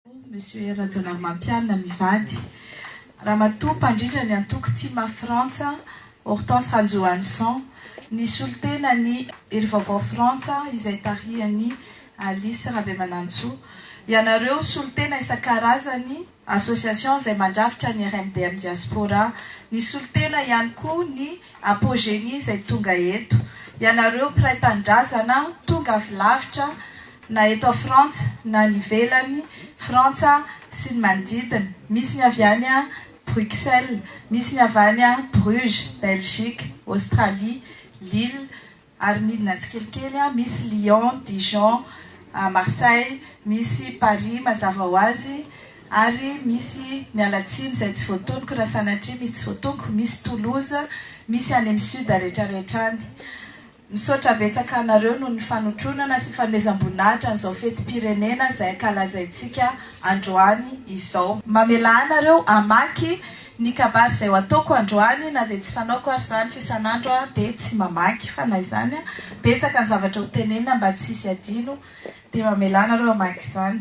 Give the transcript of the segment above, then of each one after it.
Monsieur Hery Rajaonarimampianina mivady, Ramatoa mpandrindra ny antoko tim Frantsa, Hortense Ranjohanson, ny solontena ny Hery Vaovao Frantsa izay tarihan'i Alice Rabemanantsoa, ianareo solontena isan-karazany, association izay mandrafitra ny RMDM Diaspora, ny solontena ihany koa ny Apogenie izay tonga eto, ianareo mpiray tanindrazana tonga avy lavitra na eto a Frantsa na any ivelany Frantsa sy ny manodidina, misy ny avy any Bruxelles, misy ny avy any Bruges, Belgique, Australie, Lille, ary midina tsikelikely, misy Lyon, Dijon, Marseille, misy Paris mazava ho azy, ary misy, miala tsiny izay tsy voatonoko raha sanatria misy tsy voatonoko, misy Toulouse, misy any amin'ny sud rehetrarehetra any. Misaotra betsaka anareo noho ny fanotronana sy fanomezam-boninahitra an'izao fetim-pirenena izay ankalazaintsika androany izao. Mamelà anareo hamaky ny kabary izay ho ataoko androany na dia tsy fanaoko ary izany f'isan'andro aho dia tsy mamaky fa na izany betsaka ny zavatra ho tenenina mba tsy hisy adino dia mamelà anareo hamaky izany.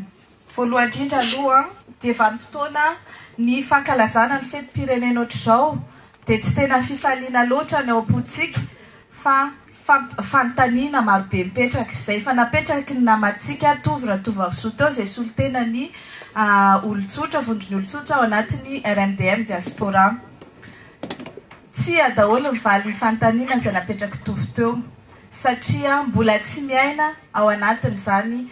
Voalohany indrindra aloha dia vanim-potoana ny fankalazana ny fetim-pirenena ohatr'izao dia tsy tena fifaliana loatra ny ao am-pontsika fa fanontaniana marobe mipetraka, izay efa napetraky ny namantsika Tovo Ratovoarisoa teo, izay solontenan'ny olon-tsotra, vondron'ny olon-tsotra ao anatin'ny RMDM Diaspora. Tsia daholo ny valin'ny fanontaniana izay napetrak'i Tovo teo, satria mbola tsy miaina ao anatin'izany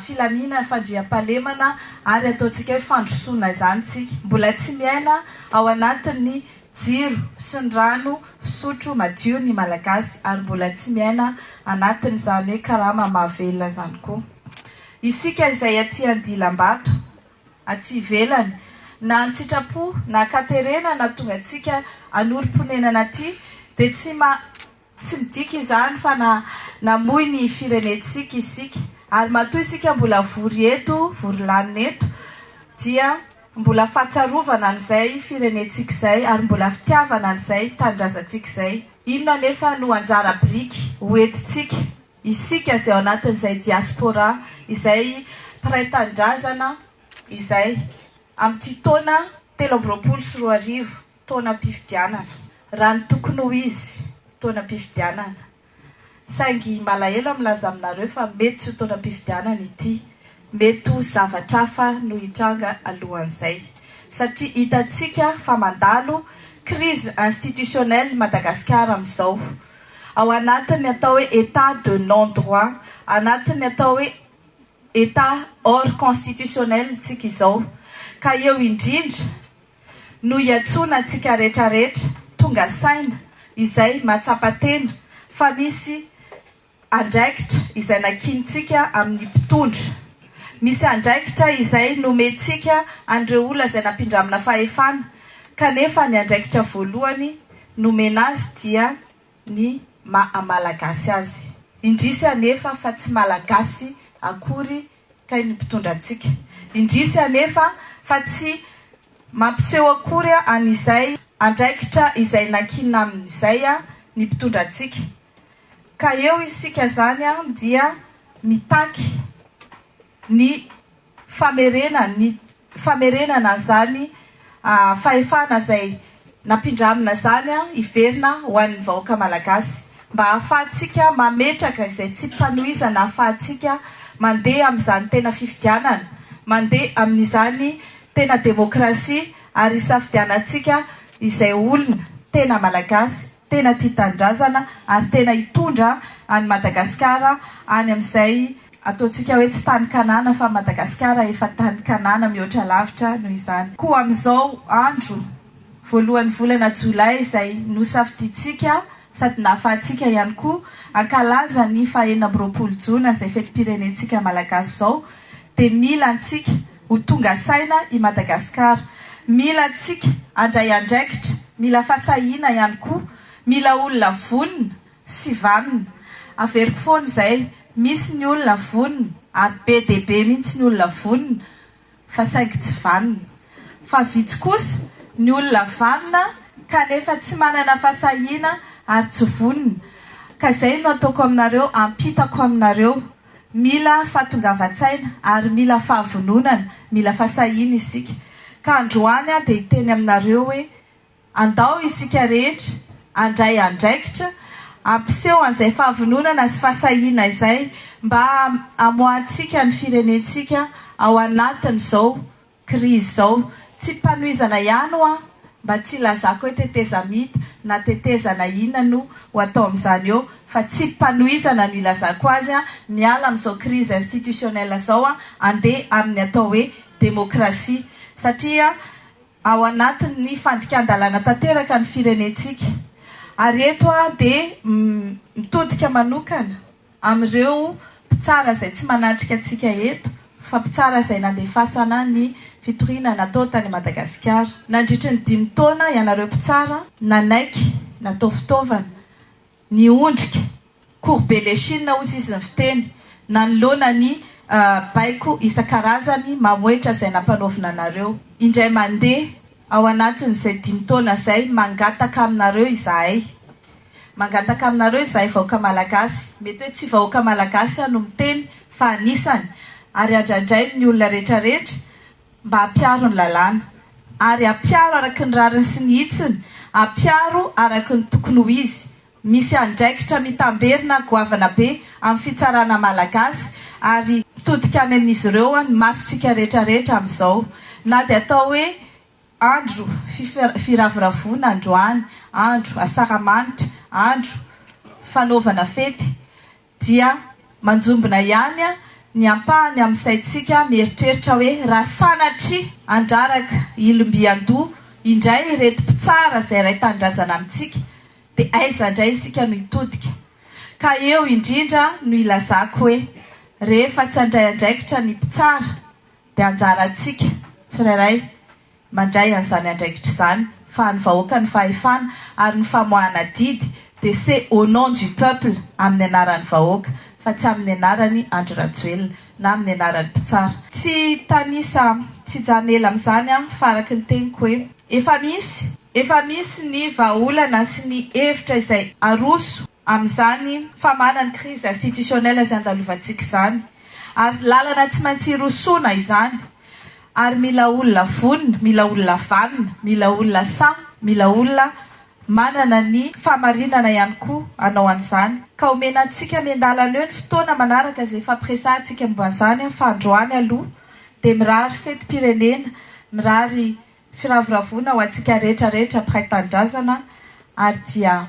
filaminana, fandriampahalemana ary ataontsika hoe fandrosoana izany isika. Mbola tsy miaina ao anatin'ny jiro sy ny rano fisotro madio ny Malagasy ary mbola tsy miaina anatin'izany hoe karama mahavelona izany koa. Isika izay aty andilam-bato, aty ivelany, na an-tsitrapo na an-katerena na tonga antsika hanorim-ponenana aty dia tsy ma Tsy midika izany fa na namoy ny firenentsika isika. Ary matoa isika mbola vory eto, vory lanina eto, dia mbola fahatsiarovana an'izay firenentsika izay ary mbola fitiavana an'izay tanindrazantsika izay. Inona anefa no anjara biriky ho entintsika, isika izay ao anatin'izay diaspora, izay mpiray tanindrazana izay, amin'ity taona 2023? Taonam-pifidianana. Raha ny tokony ho izy, taonam-pifidianana. Saingy malahelo aho milaza aminareo fa mety tsy ho taonam-pifidianana ity. Mety ho zavatra hafa no hitranga alohan'izay. Satria hitantsika fa mandalo crise institutionnelle Madagasikara amin'izao. Ao anatin'ny atao hoe état de non droit, anatin'ny atao hoe état hors constitutionnel tsika izao. Ka eo indrindra no iantsoana antsika rehetra rehetra tonga saina izay mahatsapa tena fa misy andraikitra izay nankinintsika amin'ny mpitondra, misy andraikitra izay nomentsika an'ireo olona izay nampindramina fahefana kanefa ny andraikitra voalohany nomena azy dia ny maha Malagasy azy. Indrisy anefa fa tsy Malagasy akory kay ny mpitondra antsika. Indrisy anefa fa tsy mampiseho akory an'izay andraikitra izay nankinina amin'izay ny mpitondra antsika. Ka eo isika izany dia mitaky ny famerena ny famerenana an'izany fahefana izay nampindramina izany hiverina ho an'ny vahoaka Malagasy mba hahafahantsika mametraka izay tsipanohizana hahafahantsika mandeha amin'izany tena fifidianana, mandeha amin'izany tena demokrasia ary hisafidianantsika izay olona tena Malagasy, tena tia tanindrazana ary tena hitondra an'i Madagasikara any amin'izay Ataontsika hoe tsy tany Kanana fa Madagasikara efa tany Kanana mihoatra lavitra noho izany. Koa amin'izao andro voalohan'ny volana jolay izay nosafidiantsika sady nahafahantsika ihany koa hankalaza ny faha 26 jona izay fetim-pirenentsika Malagasy izao dia mila antsika ho tonga saina i Madagasikara. Mila antsika handray andraikitra, mila fahasahiana ihany koa, mila olona vonona sy vanona. Averiko foana izay, misy ny olona vonona ary be dia be mihitsy ny olona vonona fa saingy tsy vanona. Fa vitsy kosa ny olona vanona kanefa tsy manana fahasahiana ary tsy vonona. Ka izay no ataoko aminareo, ampitako aminareo. Mila fahatongavan-tsaina ary mila fahavononana, mila fahasahiana isika. Ka androany aho dia hiteny aminareo hoe andao isika rehetra handray andraikitra, hampiseho an'izay fahavononana sy fahasahiana izay mba hamoahantsika ny firenentsika ao anatin'izao krizy izao. Tsy mpanohizana ihany hoa, mba tsy hilazako hoe tetezamita na tetezana inona no ho atao amin'izany eo fa tsy mpanohizana no ilazako azy an, miala amin'izao crise institutionnelle izao an, andeha amin'ny atao hoe demokrasia satria ao anatin'ny fandikan-dalàna tanteraka ny firenentsika. Ary eto aho dia mitodika manokana amin'ireo mpitsara izay tsy manatrika antsika eto fa mpitsara izay nandefasana ny fitoriana natao tany Madagasikara. Nandritry ny dimy taona ianareo mpitsara nanaiky natao fitaovana, niondrika, courber l'échine hozy izy ny fiteny, nanoloana ny baiko isan-karazany mamoetra izay nampanaovina anareo. Indray mandeha ao anatin'izay dimy taona izay mangataka aminareo izahay. Mangataka aminareo izahay vahoaka Malagasy, mety hoe tsy vahoaka Malagasy aho no miteny fa anisany, ary andrandrainy ny olona rehetra rehetra mba hampiaro ny lalàna. Ary hampiaro araky ny rariny sy ny hitsiny, hampiaro araky ny tokony ho izy. Misy andraikitra mitamberina goavana be amin'ny fitsarana Malagasy ary mitodika any amin'izy ireo ny masontsika rehetra rehetra amin'izao. Na dia atao hoe Andro firavoravoana androany, andro asaramanitra, andro fanaovana fety, dia manjombona ihany ny ampahany amin'ny saintsika mieritreritra hoe raha sanatria handraraka ilom-biandoha indray ireto mpitsara izay ray tanindrazana amintsika dia aiza indray isika no hitodika? Ka eo indrindra no ilazako hoe rehefa tsy handray andraikitra ny mpitsara Dia anjarantsika tsirairay mandray an'izany andraikitra izany fa an'ny vahoaka ny fahefana ary ny famoahana didy dia c'est au nom du peuple amin'ny anaran'ny vahoaka fa tsy amin'ny anaran'i Andry Rajoelina na amin'ny anaran'ny mpitsara. Tsy hitanisa tsy hijanona ela amin'izany aho fa araka ny teniko hoe efa misy efa misy ny vahaolana sy ny hevitra izay aroso amin'izany famahana ny crise institutionnelle izay andalovantsika izany. Ary lalana tsy maintsy hirosoana izany. Ary mila olona vonona, mila olona vanona, mila olona sahy, mila olona manana ny fahamarinana ihany koa hanao an'izany. Ka omena antsika miandalana eo ny fotoana manaraka izay hifampiresahantsika momba an'izany fa androany aloha dia mirary fetim-pirenena, mirary firavoravoana ho antsika rehetra rehetra mpiray tanindrazana ary dia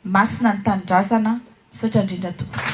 Masina ny tanindrazana, misaotra indrindra tompoko.